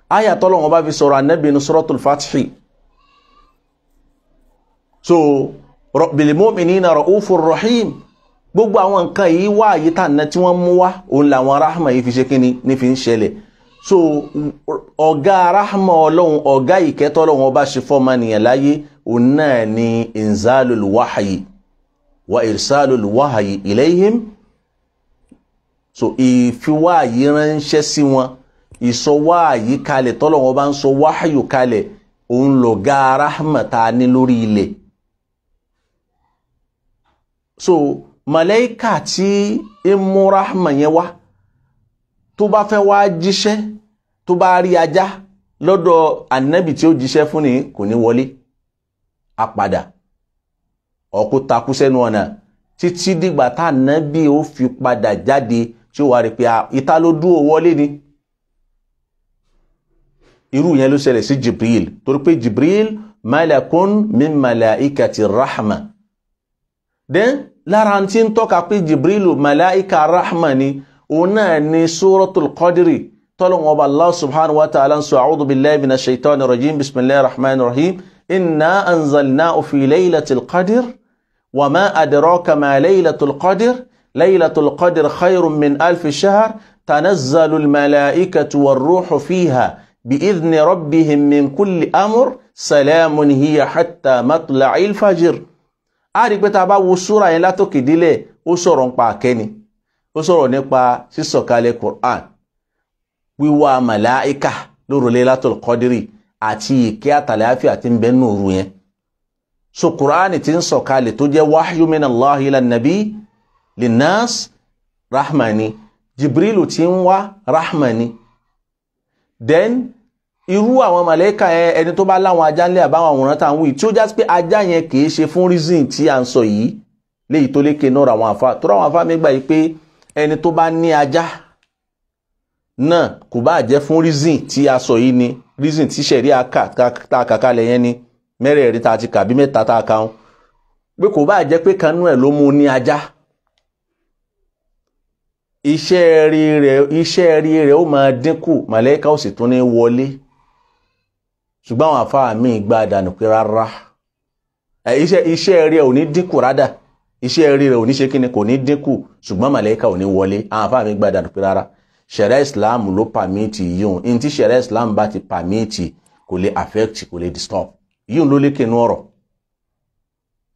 Aya tọ́lọ́run bá fi sọ̀rọ̀ ànábì ní suratul Fathi. So bil mu'minina ra'ufur rahim, gbogbo àwọn nǹkan yìí wá yìí tànà tí wọ́n mú wá, òun làwọn rahma yìí fi ṣe kíni ní fi ń ṣẹlẹ̀. So ọ̀gá rahma Ọlọ́run, ọ̀gá ìkẹ́tọ́ Ọlọ́run ọba ṣe fọ́mọnìyàn láyé, òun náà ni inzalul wahyi wa irsalul wahyi ilayhim. So ìfiwáyí ránṣẹ́ sí wọn, ìsọwáyí kalẹ̀ tọ́lọ́run ọba ń sọ wáyù kalẹ̀, òun lọ̀gá rahma ta ní lórí ilẹ̀. So màláíkà tí ń mú rahma yẹn wá, tó bá fẹ́ wá jíṣẹ́, tó bá rí ajá lọ́dọ̀ ànábì tí ó jíṣẹ́ fún ni, kò ní wọlé, á padà ọkú takú sẹ́nu ọ̀nà títí dìgbà tá ànábì ó fi padà jáde, tí ó wá rí pé ìta ló dúró wọlé ni. Irú yẹn ló ṣẹlẹ̀ sí Jibril, torí pé Jibril malakun min malaikati rahma. Then lára tí ń tọ́ka pé Jibrilu malaika rahma ni, òun náà ni suratul Qadri tọ́lọ́wọ́n ọba Allah subhanahu wa ta'ala ń sọ, a'udhu billahi minash shaitani rajim, bismillahir rahmanir rahim, inna anzalnahu fi laylatil qadr wa ma adraka ma laylatul qadr, laylatul qadr khayrun min alfi shahr, tanazzalul malaikatu warruhu fiha bi'idhni rabbihim min kulli amr, salamun hiya hatta matla'il fajr. A rí pé tá a bá wo súra yẹn látòkè délẹ̀, ó sọ̀rọ̀ nípa àkẹ́ni, ó sọ̀rọ̀ nípa sísọ̀kalẹ̀ Qur'an, wíwá màláíkà lóru Laylatul Qadri àti ìkẹ́ àtàlàáfíà tí ń bẹ nínú òru yẹn. So Qur'an tí ń sọ̀kalẹ̀ tó jẹ́ wahyu minallahi ila nabi linnas rahmani, Jibrilu tí ń wá rahmani. Then irú àwọn màláíkà yẹn, ẹni tó bá láwọn ajá ńlẹ̀ àbáwọn àwòrán tá à ń wí, tí ó já sí pé ajá yẹn kì í ṣe fún reason tí à ń sọ yìí, léyìí tó lékè náà àwọn àfa tó ráwọn àfa mi gbà yìí pé ẹni tó bá ní ajá náà kò bá jẹ́ fún reason tí a sọ yìí ni, reason tí sẹ̀rí tá a kà kalẹ̀ yẹn ni mẹ́rẹ̀ẹ̀rin tá a ti kà bí mẹ́ta tá a kà ń pé kò bá jẹ́ pé kanú ẹ̀ ló mú ní ajá, iṣẹ́ rí rẹ̀ ó máa dínkù, màláíkà ó sì tún ní wọlé. Ṣùgbọ́n àwọn àfáà míì gbá dànù pé rárá, iṣẹ́ rẹ̀ ò ní dínkù rádà, iṣẹ́ rẹ̀ ò ní ṣe kíni, kò ní dínkù, ṣùgbọ́n màláíkà ò ní wọlé. Àwọn àfáà míì gbá dànù pé rárá, ṣẹ̀ríà Islam ló pàmìtì yíyún, ní tí ṣẹ̀ríà Islam bá ti pàmìtì kò lè affect, kò lè disturb. Yíyún ló lékè nínú ọ̀rọ̀,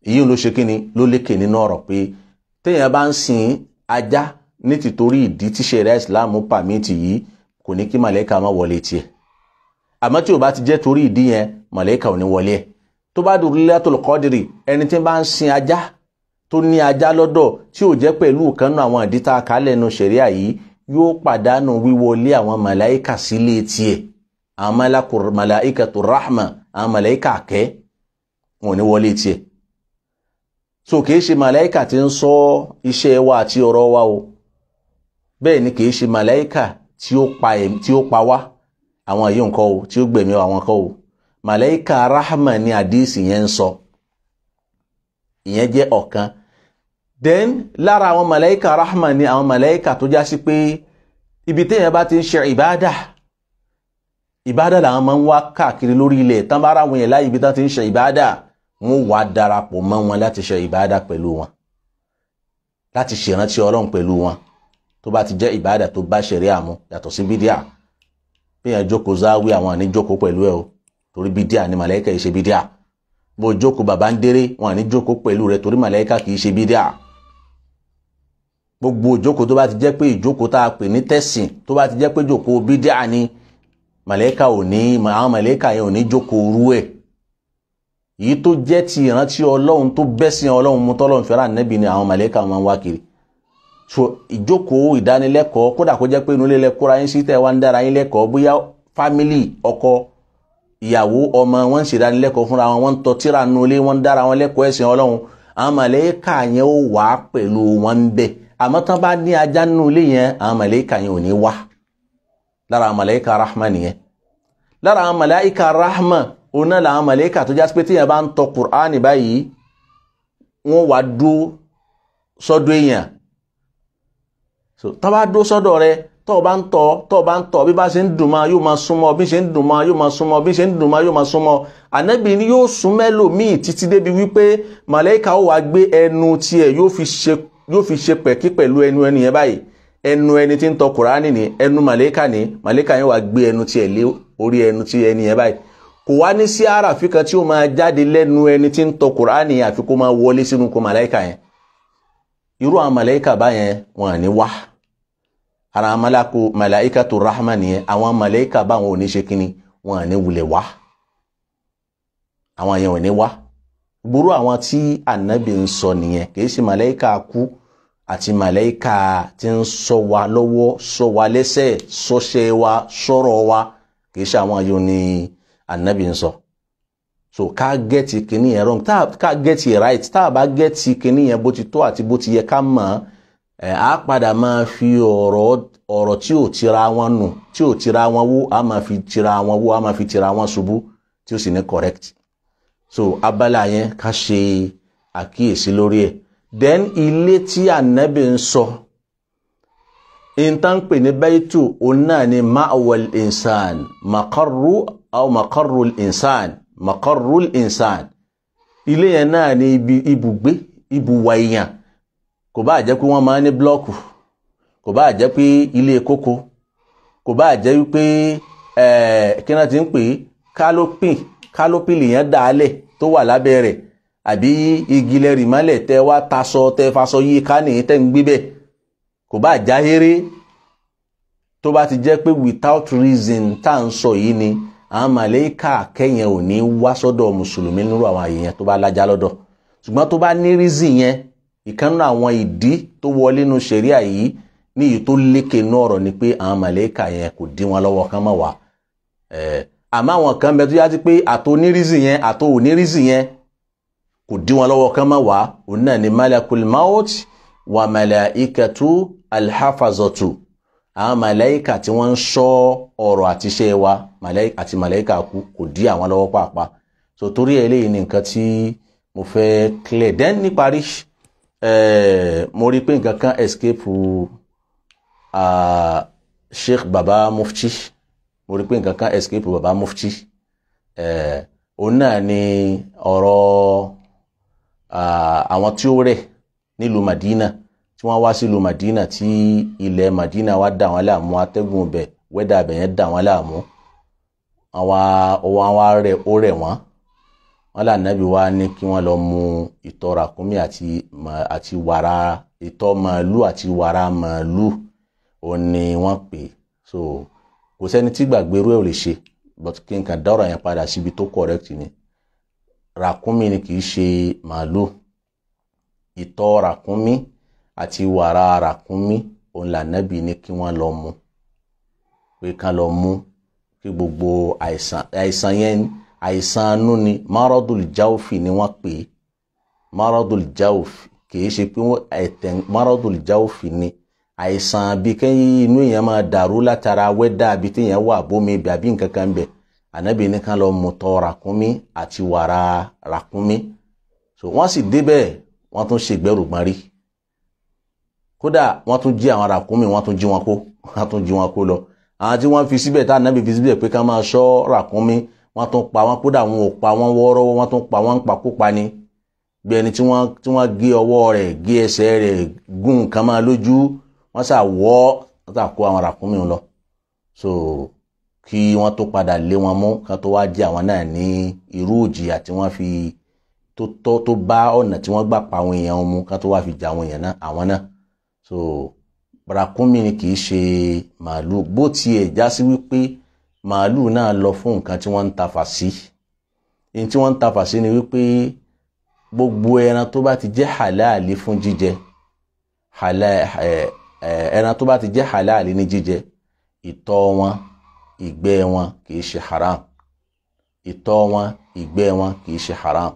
yíyún ló ṣe kíni, ló lékè nínú ọ̀rọ̀ pé téèyàn bá ń sin ajá ní tìtorí ìdí tí ṣẹ̀ríà Islam pàmìtì yìí, kò ní kí màláíkà má wọlé tiẹ̀. Àmọ́ tí o bá ti jẹ́ torí ìdí yẹn, màláíkà ò ní wọlé ẹ̀. Tó bá dùn Laylatul Qadri, ẹni tí bá ń sin ajá, tó ní ajá lọ́dọ̀, tí ò jẹ́ pẹ̀lú ìkànnù àwọn ìdí tá a kà lẹ́nu ṣẹ̀ríà yìí, yóò pàdánù wíwọlé àwọn màláíkà sílé tiẹ̀. Àwọn màláíkàtu rahma, àwọn màláíkà kẹ́, wọn ò ní wọlé tiẹ̀. So kìí ṣe màláìkà tí ń sọ iṣẹ́ wa àti ọ̀rọ̀ wa o, bẹ́ẹ̀ ni kìí ṣe màláìkà tí ó pa wá, àwọn yìí nǹkan o, tí ó gbẹ̀mí àwọn kan o. Màláìkà rahma ni àdíìsì yẹn ń sọ. Ìyẹn jẹ́ ọ̀kan. Then lára àwọn màláìkà rahma ni àwọn màláìkà tó já sí pé ibi téèyàn bá ti ń ṣe ìbádà, ìbádà làwọn máa ń wá káàkiri lórí ilẹ̀. Tán bá ra àwọn yẹn láyé ibi tán ti ń ṣe ìbádà, wọ́n wá darapọ̀ mọ́ wọn láti ṣe ìbádà pẹ̀lú wọn, láti ṣèrántí Ọlọ́run pẹ̀lú wọn. Tó bá ti jẹ́ ìbádà tó bá ṣẹ̀ríà mu, yàtọ̀ sí bídíà. Bí yẹn jókòó záwí, àwọn àní jókòó pẹ̀lú ẹ o, torí bídíà ni, màláíkà yìí ṣe bídíà. Bó jókòó bàbá ń déré, wọn àní jókòó pẹ̀lú rẹ, torí màláíkà kì í ṣe bídíà. Gbogbo ìjókòó tó bá ti jẹ́ pé ìjókòó tá a pè ní tẹ̀sìn, tó bá ti jẹ́ pé jókòó bídíà ni, màláíkà ò ní, àwọn màláíkà yẹn ò ní jókòó rú ẹ̀. Èyí tó jẹ́ ti ìrántí Ọlọ́run tó bẹ́sìn Ọlọ́run mu, tọ́lọ́run fẹ́ràn Ànábì, ni àwọn màláíkà máa ń wá kiri. So ìjókòó ìdánilẹ́kọ̀ọ́, kódà kó jẹ́ pé inú ilé lẹ kóra yín sí tẹ́ wá ń dára yín lẹ́kọ̀ọ́, bóyá family, ọkọ, ìyàwó, ọmọ, wọ́n ń ṣe ìdánilẹ́kọ̀ọ́ fúnra wọn, wọ́n ń tọ́ tíra nu ilé, wọ́n ń dára wọn lẹ́kọ̀ọ́ ẹ̀sìn Ọlọ́run, àwọn màláíkà yẹn ó wà pẹ̀lú wọn ń bẹ̀. Àmọ́ tán bá ní ajá nínú ilé yẹn, àwọn màláíkà yẹn ò ní wá. Lára àwọn màláíkà rahma nìyẹn. Lára àwọn màláíkà rahma òun náà làwọn màláíkà tó jásí pé tíyẹn bá ń tọ Kùránì báyìí, wọ́n wá dúró sọ́dọ̀ èèyàn. So tán bá dúró sọ́dọ̀ rẹ, tó bá ń tọ́, tó bá ń tọ́, bí bá ṣe ń dùn máa yóò máa súnmọ́, bí ṣe ń dùn máa yóò máa súnmọ́, bí ṣe ń dùn máa yóò máa súnmọ́. Ànábì ni yóò sún mẹ́lòmíì títí débi wípé màláíkà ó wá gbé ẹnu tiẹ̀, yóò fi ṣe pẹ̀kí pẹ̀lú ẹnu ẹni yẹn báyìí. Ẹnu ẹni tí ń tọ Kùránì ní ẹnu màláíkà ní, màláíkà yẹn wá gbé ẹnu tiẹ̀ lé orí ẹnu tí ẹni yẹn báyìí. Kò wá ní sí àràfin kan tí ó máa jáde lẹ́nu ẹni tí ń tọ Kùránì àfi kó máa wọlé sínú kó màláíkà yẹn. Irú àwọn màláíkà báyẹn wọn à ní wá. Ara malaku màláíkà tó rahma nìyẹn. Àwọn màláíkà báwọn ò ní ṣe kíni, wọn à ní wulẹ̀ wá. Àwọn yẹn ò ní wá. Gbúrú àwọn tí Ànábì ń sọ nìyẹn, kì í ṣe màláíkà kú àti màláíkà tí ń sọ wa lọ́wọ́, sọ wa lẹ́sẹ̀, sọṣẹ́ wa, sọ̀rọ̀ wa, kì í ṣe àwọn yóò ní Ànábì ń sọ. So ká gẹ́tì kìíní yẹn wrong, ká gẹ́tì right. Tá a bá gẹ́tì kìíní yẹn bó ti tó àti bó ti yẹ ká mọ̀ ẹ́, á padà máa fi ọ̀rọ̀ tí ò tira wọn nù, tí ò tira wọn wó, á máa fi tira wọn wó, á máa fi tira wọn ṣubú, tí ó sì ní correct. So abala yẹn ká ṣe àkíyèsí lórí ẹ̀. Then ilé tí Ànábì ń sọ, ìtàn pè ní baitu, òun náà ni ma'wal insan, maqarru aw maqarrul insan, maqarrul insan. Ilé yẹn náà ni ibi ibùgbé, ibùwà èèyàn. Kò bá jẹ́ pé wọ́n máa ń ní blọ́ọ̀kù, kò bá jẹ́ pé ilé kókó, kò bá jẹ́ wípé kí náà ti ń pè kálópìn lèèyàn dàálẹ̀ tó wà lábẹ́ rẹ̀, àbí igi lẹ́rìí mọ́lẹ̀ tẹ́ wá taṣọ tẹ́ faṣọ yí ká nìyí tẹ́ ń gbé bẹ́ẹ̀. Kò bá jáhéré, tó bá ti jẹ́ pé without reason tá à ń sọ yìí ni, àwọn màláíkà kẹ́yìn ò ní wá sọ́dọ̀ mùsùlùmí nírú àwọn àyè yẹn tó bá lájá lọ́dọ̀. Ṣùgbọ́n tó bá ní reason yẹn, ìkànnì àwọn ìdí tó wọlé nu ṣẹ̀ríà yìí ní èyí tó lékè nú ọ̀rọ̀ ni pé àwọn màláíkà yẹn kò dí wọn lọ́wọ́ kán mọ̀ wá. Àmọ́ àwọn kan bẹ tó yá sí pé àtò ní reason yẹn, àtò ò ní reason yẹn, kò dí wọn lọ́wọ́ kán mọ̀ wá. Òun náà ni malakul maut wa malaikatu alhafazatu, àwọn màláíkà tí wọ́n ń ṣọ́ ọ̀rọ̀ àti iṣẹ́ wa àti màláíkà kú, kò dí àwọn lọ́wọ́ pàápàá. So torí eléyìí ni nǹkan tí mo fẹ́ clear. Then níparí, mo rí pé nǹkan kan escape Sheikh Baba Mufti. Mo rí pé nǹkan kan escape Baba Mufti. Òun náà ni ọ̀rọ̀ àwọn tí ó rẹ̀ nílùú Madina, tí wọ́n wá sílùú Madina, tí ilẹ̀ Madina wá dà wọ́n láàmú, atẹ́gùn bẹ̀, wẹ́dà bẹ̀ yẹn dà wọ́n láàmú, àwọn wá rẹ̀, ó rẹ̀ wọ́n. Wọ́n là nábì wá ní kí wọ́n lọ mu ìtọ̀ ràkúnmí àti wàrà ìtọ̀ màálù àti wàrà màálù, òun ni wọ́n pè. So kò sẹ́ni tí gbàgbé irú ẹ̀ ò lè ṣe, but kí n kàn dá ọ̀rọ̀ yẹn padà síbi tó correct ni. Ràkúnmí ni, kì í ṣe màálù. Ìtọ̀ ràkúnmí àti wàrà ràkúnmí òun là nábì ní kí wọ́n lọ mu, pé kán lọ mú kí gbogbo àìsàn yẹn, àìsàn anú ni, maradul jawfi ni wọ́n pè é. Maradul jawf kìí ṣe pé ẹ̀tẹ̀, maradul jawf ni àìsàn bí kẹ́yìn inú èèyàn máa dàrú látara wẹ́dà àbí téèyàn wà bómi àbí nǹkan kan bẹ̀. Ànábì ní ká lọ mu tọ̀ ràkúnmí àti wàrà ràkúnmí. So wọ́n sì débẹ̀, wọ́n tún ṣègbẹ́rùgbọ́n rí. Kódà wọ́n tún jí àwọn ràkúnmí, wọ́n tún jí wọn kó, wọ́n tún jí wọn kó lọ. Àwọn tí wọ́n fi síbẹ̀ tá ànábì fi síbẹ̀ pé ká máa ṣọ́ ràkúnmí, wọ́n tún pa wọ́n. Kódà wọn ò pa wọ́n wọ́ọ́rọ́wọ́, wọ́n tún pa wọ́n pakópa ni. Bí ẹni tí wọ́n gé ọwọ́ rẹ̀, gé ẹsẹ̀ rẹ̀, gún nǹkan máa lójú, wọ́n sà wọ́, wọ́n sà kó àwọn ràkúnmí lọ. So kí wọ́n tó padà lé wọn mú, kán tó wá jẹ́ àwọn náà ní irú ìjìyà tí wọ́n fi tó bá ọ̀nà tí wọ́n gbà pa àwọn èèyàn mú, kán tó wá fi jà àwọn èèyàn náà, àwọn náà. So ràkúnmí ni kì í ṣe màálù, bó tiẹ̀ já sí wípé màálù náà lọ fún nǹkan tí wọ́n ń tafà sí. Ní tí wọ́n ń tafà sí ni wípé gbogbo ẹran tó bá ti jẹ́ halali fún jíjẹ, ẹran tó bá ti jẹ́ halali ní jíjẹ, ìtọ̀ wọn, ìgbẹ́ wọn kì í ṣe haram. Ìtọ̀ wọn, ìgbẹ́ wọn kì í ṣe haram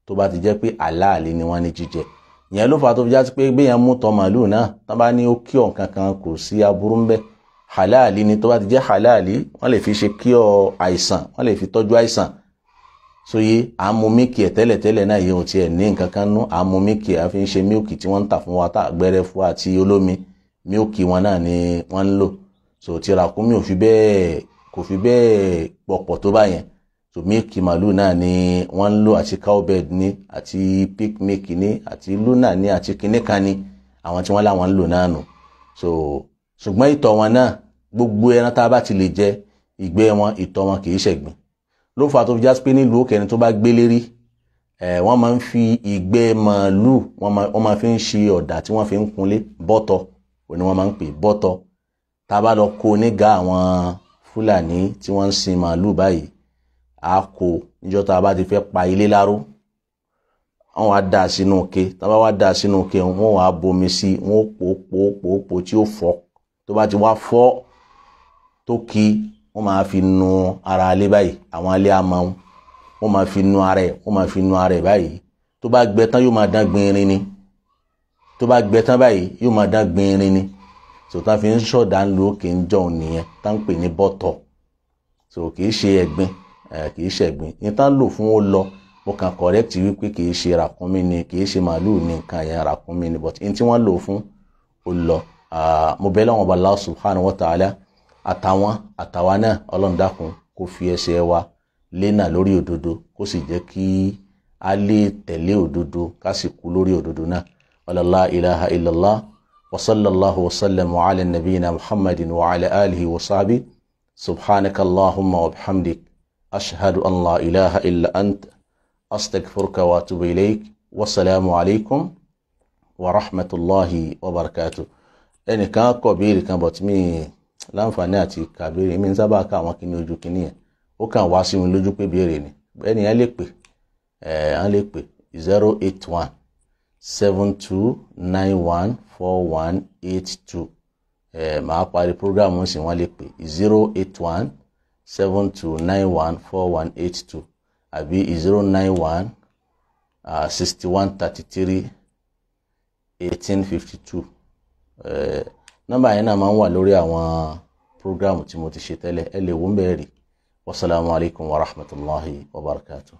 tó bá ti jẹ́ pé halali ni wọ́n ní jíjẹ. Ìyẹn ló fà tó fi já sí pé gbéyàn mú tọ̀ màálù náà, tán bá ní ó kí ọ̀ kankan, kò sí aburú ń bẹ. Halali ni, tó bá ti jẹ́ halali, wọ́n lè fi ṣe kí ọ àìsàn, wọ́n lè fi tọ́jú àìsàn. Sóye à ń mu mílìkì ẹ̀ tẹ́lẹ̀tẹ́lẹ̀ náà, yìí ò tiẹ̀ ní nǹkan kan nú. À ń mu mílìkì ẹ̀, à fi ń ṣe mílìkì tí wọ́n ń tà fún wa, tá gbẹrẹfu àti olómi, mílìkì wọn náà ni wọ́n ń lò. So ti ràkúnmí ò fi bẹ́ẹ̀, kò fi bẹ́ẹ̀ pọ̀pọ̀ tó báyẹn. So mílìkì màálù náà ni wọ́n ń lò, àti cowbed ní, àti pig milk ní, àti luna ní, àti kìnìkan ní, àwọn tí wọ́n láwọn ń lò náà nù. So ṣùgbọ́n ìtọ̀ wọn náà, gbogbo ẹran tá a bá ti lè jẹ, ìgbẹ́ wọn, ìtọ̀ wọn kì í ṣẹ̀gbin. Ló fà tó fi já sí pé nílùú òkè, ẹni tó bá gbélé rí, wọ́n máa ń fi ìgbẹ́ màálù, wọ́n máa fi ń ṣe ọ̀dà tí wọ́n fi ń kunlé, bọ́tọ̀ òní wọ́n máa ń pè bọ́tọ̀. Tá a bá lọ kó nígà àwọn Fúlàní tí wọ́n ń sin màálù báyìí, á kó níjọ́ tá a bá ti fẹ́ pa ilé láró, wọ́n wá dà sínú ike. Tá a bá wá dà sínú ike, wọ́n wá bomi sí, wọ́n pò pò pò pò tí ó fọ́. Tó bá ti wá fọ́ tó kí, wọ́n máa fi nu ara alé báyìí, àwọn alé àmọ́ wọ́n máa fi nu ara ẹ̀, wọ́n máa fi nu ara ẹ̀ báyìí. Tó bá gbẹ tán, yóò máa dán gbinrin ni. Tó bá gbẹ tán báyìí, yóò máa dán gbinrin ni. So tá fi ń ṣọ̀dá ń lo òkè ń jọun nìyẹn, tá ń pè ní bọ́tọ̀. So kì í ṣe ẹ̀gbin, kì í ṣe ẹ̀gbin ní tá ń lò fún ó lọ. Mo kàn correct wípé kì í ṣe ràkúnmí ni, kì í ṣe màálù ní nǹkan yẹn, ràkúnmí ni, but ní tí wọ́n lò fún ó lọ. Mo bẹ̀ lọ́wọ́ Allah subhanahu wa ta'ala, àtàwọn àtàwa náà, Ọlọ́run dákun kó fi ẹsẹ̀ wa lénà lórí òdodo, kó sì jẹ́ kí a lè tẹ̀lé òdodo, ká sì kú lórí òdodo náà. Wala ilaha illallah wa sallallahu wa sallam wa ala nabiyina Muhammadin wa ala alihi wa sahbihi. Subhanaka Allahumma wa bihamdik, ashhadu an la ilaha illa ant, astaghfiruka wa atubu ilayk. Wasalaamu alaykum wa rahmatulahi wa barakatuh. Ẹnìkan kọ béèrè kan, but mi láǹfààní àti kàbéèrè mi ń sábà ká àwọn kíní ojú kíní yẹn, ó kàn wá sí mi lójú pé béèrè ni. Ẹni yẹn lè pè, ẹ lè pè 081 72 91 41 82. Màá parí programu sí, wọ́n lè pè 081 72 91 41 82 àbí 091 61 33 18 52. Nọ́mbà yẹn náà máa ń wà lórí àwọn prógrámù tí mo ti ṣe tẹ́lẹ̀, ẹ lè wò ń bẹ́ẹ̀ rí. Wasalaamu alaykum wa rahmatulahi wa barakatuh.